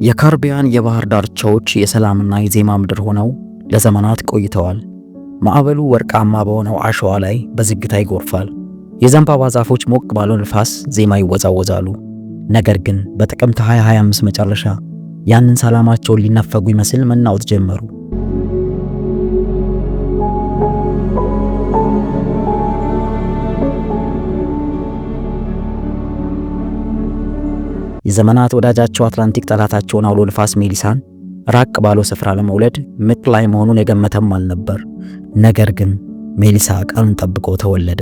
የካርቢያን የባህር ዳርቻዎች የሰላምና የዜማ ምድር ሆነው ለዘመናት ቆይተዋል። ማዕበሉ ወርቃማ በሆነው አሸዋ ላይ በዝግታ ይጎርፋል። የዘንባባ ዛፎች ሞቅ ባለው ንፋስ ዜማ ይወዛወዛሉ። ነገር ግን በጥቅምት 2025 መጨረሻ ያንን ሰላማቸውን ሊነፈጉ ይመስል መናወጥ ጀመሩ። የዘመናት ወዳጃቸው አትላንቲክ ጠላታቸውን አውሎ ንፋስ ሜሊሳን ራቅ ባለው ስፍራ ለመውለድ ምጥ ላይ መሆኑን የገመተም አልነበር። ነገር ግን ሜሊሳ ቀኑን ጠብቆ ተወለደ።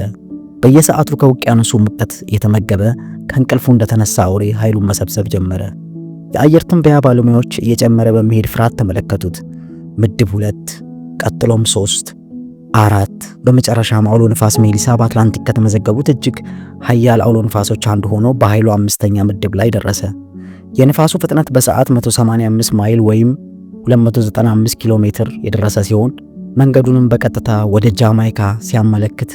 በየሰዓቱ ከውቅያኖሱ ሙቀት እየተመገበ ከእንቅልፉ እንደተነሳ አውሬ ኃይሉን መሰብሰብ ጀመረ። የአየር ትንበያ ባለሙያዎች እየጨመረ በመሄድ ፍርሃት ተመለከቱት። ምድብ 2፣ ቀጥሎም 3፣ 4፣ በመጨረሻም አውሎ ንፋስ ሜሊሳ በአትላንቲክ ከተመዘገቡት እጅግ ኃያል አውሎ ንፋሶች አንዱ ሆኖ በኃይሉ 5ኛ ምድብ ላይ ደረሰ። የንፋሱ ፍጥነት በሰዓት 185 ማይል ወይም 295 ኪሎ ሜትር የደረሰ ሲሆን መንገዱንም በቀጥታ ወደ ጃማይካ ሲያመለክት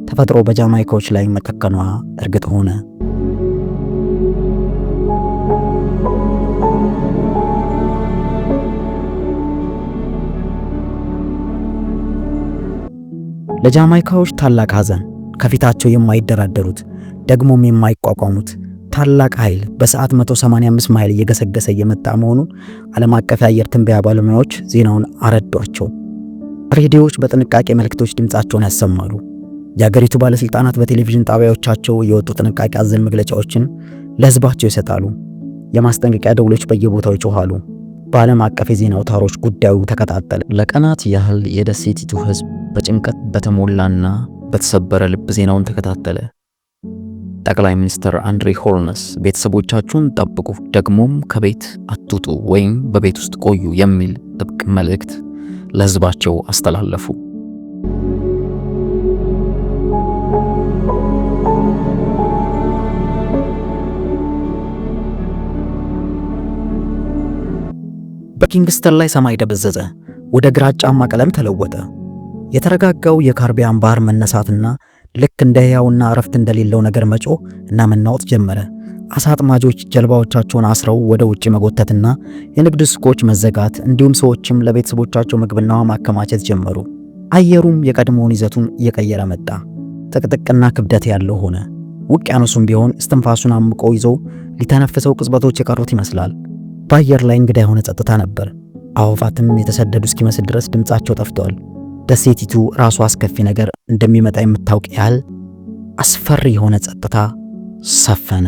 ተፈጥሮ በጃማይካዎች ላይ መጨከኗ እርግጥ ሆነ። ለጃማይካዎች ታላቅ ሐዘን፣ ከፊታቸው የማይደራደሩት ደግሞም የማይቋቋሙት ታላቅ ኃይል በሰዓት 185 ማይል እየገሰገሰ እየመጣ መሆኑን ዓለም አቀፍ የአየር ትንበያ ባለሙያዎች ዜናውን አረዷቸው። ሬዲዮዎች በጥንቃቄ መልእክቶች ድምፃቸውን ያሰማሉ። የአገሪቱ ባለስልጣናት በቴሌቪዥን ጣቢያዎቻቸው የወጡ ጥንቃቄ አዘል መግለጫዎችን ለሕዝባቸው ይሰጣሉ። የማስጠንቀቂያ ደውሎች በየቦታው ይጮኻሉ። በዓለም አቀፍ የዜና አውታሮች ጉዳዩ ተቀጣጠለ። ለቀናት ያህል የደሴቲቱ ሕዝብ በጭንቀት በተሞላና በተሰበረ ልብ ዜናውን ተከታተለ። ጠቅላይ ሚኒስትር አንድሪ ሆልነስ ቤተሰቦቻችሁን ጠብቁ፣ ደግሞም ከቤት አትውጡ ወይም በቤት ውስጥ ቆዩ የሚል ጥብቅ መልእክት ለሕዝባቸው አስተላለፉ። በኪንግስተን ላይ ሰማይ ደበዘዘ፣ ወደ ግራጫማ ቀለም ተለወጠ። የተረጋጋው የካርቢያን ባህር መነሳትና ልክ እንደ ሕያውና እረፍት እንደሌለው ነገር መጮህ እና መናወጥ ጀመረ። አሳ አጥማጆች ጀልባዎቻቸውን አስረው ወደ ውጭ መጎተትና የንግድ ሱቆች መዘጋት እንዲሁም ሰዎችም ለቤተሰቦቻቸው ምግብና ውሃ ማከማቸት ጀመሩ። አየሩም የቀድሞውን ይዘቱን እየቀየረ መጣ። ጥቅጥቅና ክብደት ያለው ሆነ። ውቅያኖሱም ቢሆን እስትንፋሱን አምቆ ይዞ ሊተነፍሰው ቅጽበቶች የቀሩት ይመስላል። በአየር ላይ እንግዳ የሆነ ጸጥታ ነበር። አዕዋፋትም የተሰደዱ እስኪመስል ድረስ ድምፃቸው ጠፍቷል። ደሴቲቱ ራሱ አስከፊ ነገር እንደሚመጣ የምታውቅ ያህል አስፈሪ የሆነ ጸጥታ ሰፈነ።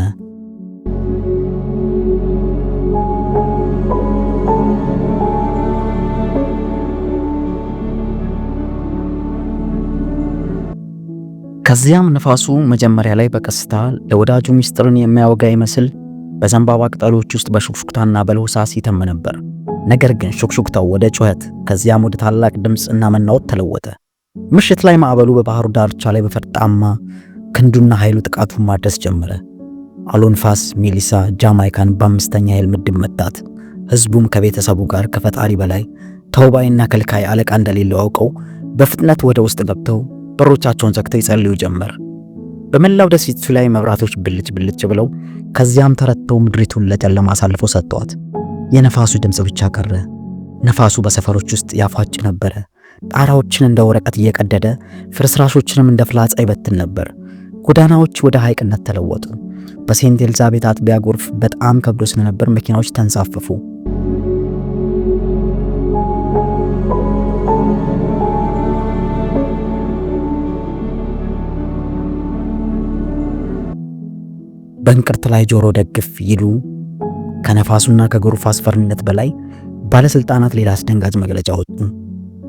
ከዚያም ነፋሱ መጀመሪያ ላይ በቀስታ ለወዳጁ ምስጢርን የሚያወጋ ይመስል በዘንባባ ቅጠሎች ውስጥ በሹክሹክታና በለሆሳስ ይተም ነበር። ነገር ግን ሹክሹክታው ወደ ጩኸት ከዚያም ወደ ታላቅ ድምፅ እና መናወጥ ተለወጠ። ምሽት ላይ ማዕበሉ በባህሩ ዳርቻ ላይ በፈርጣማ ክንዱና ኃይሉ ጥቃቱን ማድረስ ጀመረ። አውሎ ንፋስ ሜሊሳ ጃማይካን በ5ኛ ኃይል ምድብ መታት። ሕዝቡም ከቤተሰቡ ጋር ከፈጣሪ በላይ ተውባይና ከልካይ አለቃ እንደሌለው አውቀው በፍጥነት ወደ ውስጥ ገብተው በሮቻቸውን ዘግተው ይጸልዩ ጀመር። በመላው ደሴቲቱ ላይ መብራቶች ብልጭ ብልጭ ብለው ከዚያም ተረተው ምድሪቱን ለጨለማ አሳልፈው ሰጥተዋት። የነፋሱ ድምፅ ብቻ ቀረ። ነፋሱ በሰፈሮች ውስጥ ያፏጭ ነበረ። ጣራዎችን እንደ ወረቀት እየቀደደ ፍርስራሾችንም እንደ ፍላጻ ይበትን ነበር። ጎዳናዎች ወደ ሐይቅነት ተለወጡ። በሴንት ኤልዛቤት አጥቢያ ጎርፍ በጣም ከብዶ ስለነበር መኪናዎች ተንሳፈፉ። በእንቅርት ላይ ጆሮ ደግፍ ይሉ ከነፋሱና ከጎርፉ አስፈሪነት በላይ ባለስልጣናት ሌላ አስደንጋጭ መግለጫ ወጡ።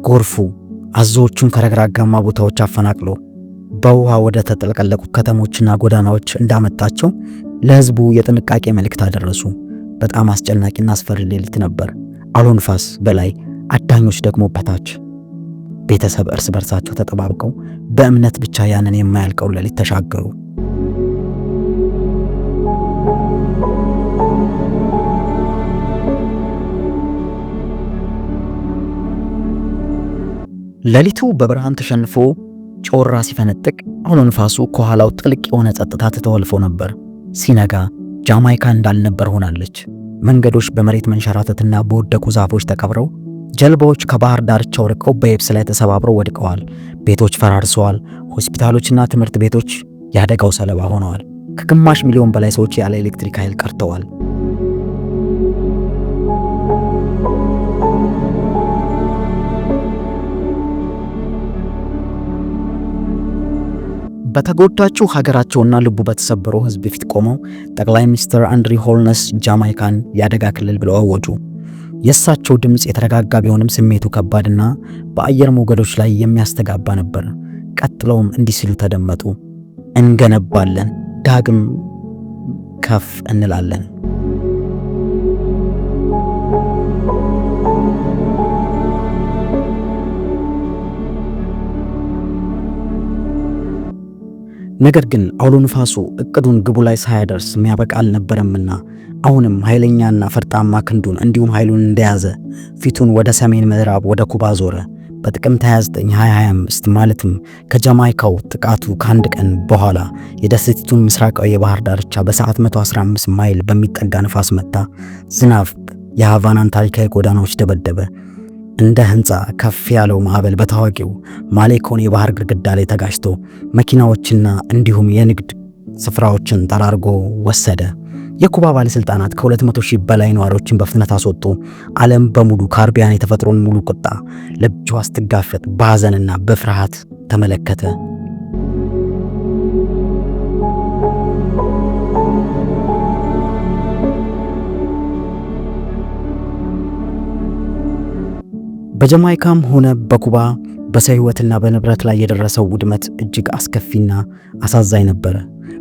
ጎርፉ አዞዎቹን ከረግራጋማ ቦታዎች አፈናቅሎ በውሃ ወደ ተጠለቀለቁ ከተሞችና ጎዳናዎች እንዳመጣቸው ለሕዝቡ የጥንቃቄ መልእክት አደረሱ። በጣም አስጨናቂና አስፈሪ ሌሊት ነበር። አውሎ ንፋስ በላይ አዳኞች ደግሞ በታች። ቤተሰብ እርስ በርሳቸው ተጠባብቀው በእምነት ብቻ ያንን የማያልቀው ሌሊት ተሻገሩ። ሌሊቱ በብርሃን ተሸንፎ ጮራ ሲፈነጥቅ አውሎ ንፋሱ ከኋላው ጥልቅ የሆነ ጸጥታ ትቶ አልፎ ነበር። ሲነጋ ጃማይካ እንዳልነበር ሆናለች። መንገዶች በመሬት መንሸራተትና በወደቁ ዛፎች ተቀብረው፣ ጀልባዎች ከባህር ዳርቻው ርቀው በየብስ ላይ ተሰባብረው ወድቀዋል። ቤቶች ፈራርሰዋል። ሆስፒታሎችና ትምህርት ቤቶች የአደጋው ሰለባ ሆነዋል። ከ0.5 ሚሊዮን በላይ ሰዎች ያለ ኤሌክትሪክ ኃይል ቀርተዋል። በተጎዳችው ሀገራቸውና ልቡ በተሰበረው ሕዝብ ፊት ቆመው ጠቅላይ ሚኒስትር አንድሪ ሆልነስ ጃማይካን የአደጋ ክልል ብለው አወጁ። የእሳቸው ድምፅ የተረጋጋ ቢሆንም ስሜቱ ከባድና በአየር ሞገዶች ላይ የሚያስተጋባ ነበር። ቀጥለውም እንዲህ ሲሉ ተደመጡ። "እንገነባለን፣ ዳግም ከፍ እንላለን።" ነገር ግን አውሎ ንፋሱ እቅዱን ግቡ ላይ ሳያደርስ የሚያበቃ አልነበረምና አሁንም ኃይለኛና ፈርጣማ ክንዱን እንዲሁም ኃይሉን እንደያዘ ፊቱን ወደ ሰሜን ምዕራብ ወደ ኩባ ዞረ። በጥቅምት 29 2025፣ ማለትም ከጃማይካው ጥቃቱ ከአንድ ቀን በኋላ፣ የደሴቲቱን ምስራቃዊ የባህር ዳርቻ በሰዓት 115 ማይል በሚጠጋ ንፋስ መታ። ዝናብ የሃቫናን ታሪካዊ ጎዳናዎች ደበደበ። እንደ ህንፃ ከፍ ያለው ማዕበል በታዋቂው ማሌኮን የባህር ግድግዳ ላይ ተጋጭቶ መኪናዎችና እንዲሁም የንግድ ስፍራዎችን ጠራርጎ ወሰደ። የኩባ ባለሥልጣናት ከ200 ሺህ በላይ ነዋሪዎችን በፍጥነት አስወጡ። ዓለም በሙሉ ካሪቢያን የተፈጥሮን ሙሉ ቁጣ ለብቻዋ ስትጋፈጥ በሐዘንና በፍርሃት ተመለከተ። በጃማይካም ሆነ በኩባ በሰው ሕይወትና በንብረት ላይ የደረሰው ውድመት እጅግ አስከፊና አሳዛኝ ነበረ።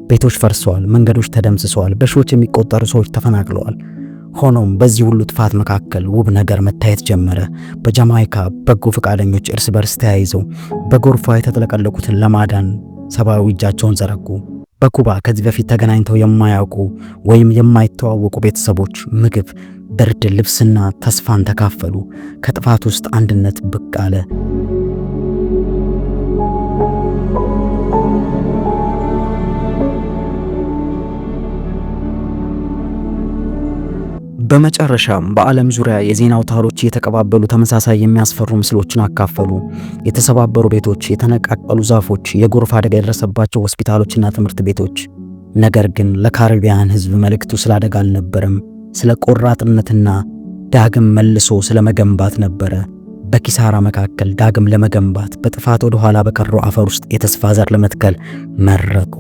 ቤቶች ፈርሰዋል፣ መንገዶች ተደምስሰዋል፣ በሺዎች የሚቆጠሩ ሰዎች ተፈናቅለዋል። ሆኖም በዚህ ሁሉ ጥፋት መካከል ውብ ነገር መታየት ጀመረ። በጃማይካ በጎ ፈቃደኞች እርስ በርስ ተያይዘው በጎርፏ የተጥለቀለቁትን ለማዳን ሰብአዊ እጃቸውን ዘረጉ። በኩባ ከዚህ በፊት ተገናኝተው የማያውቁ ወይም የማይተዋወቁ ቤተሰቦች ምግብ፣ ብርድ ልብስና ተስፋን ተካፈሉ። ከጥፋት ውስጥ አንድነት ብቅ አለ። በመጨረሻም በዓለም ዙሪያ የዜና አውታሮች እየተቀባበሉ ተመሳሳይ የሚያስፈሩ ምስሎችን አካፈሉ። የተሰባበሩ ቤቶች፣ የተነቃቀሉ ዛፎች፣ የጎርፍ አደጋ የደረሰባቸው ሆስፒታሎችና ትምህርት ቤቶች። ነገር ግን ለካሪቢያን ሕዝብ መልእክቱ ስለ አደጋ አልነበረም፣ ስለ ቆራጥነትና ዳግም መልሶ ስለ መገንባት ነበረ። በኪሳራ መካከል ዳግም ለመገንባት፣ በጥፋት ወደ ኋላ በቀረው አፈር ውስጥ የተስፋ ዘር ለመትከል መረጡ።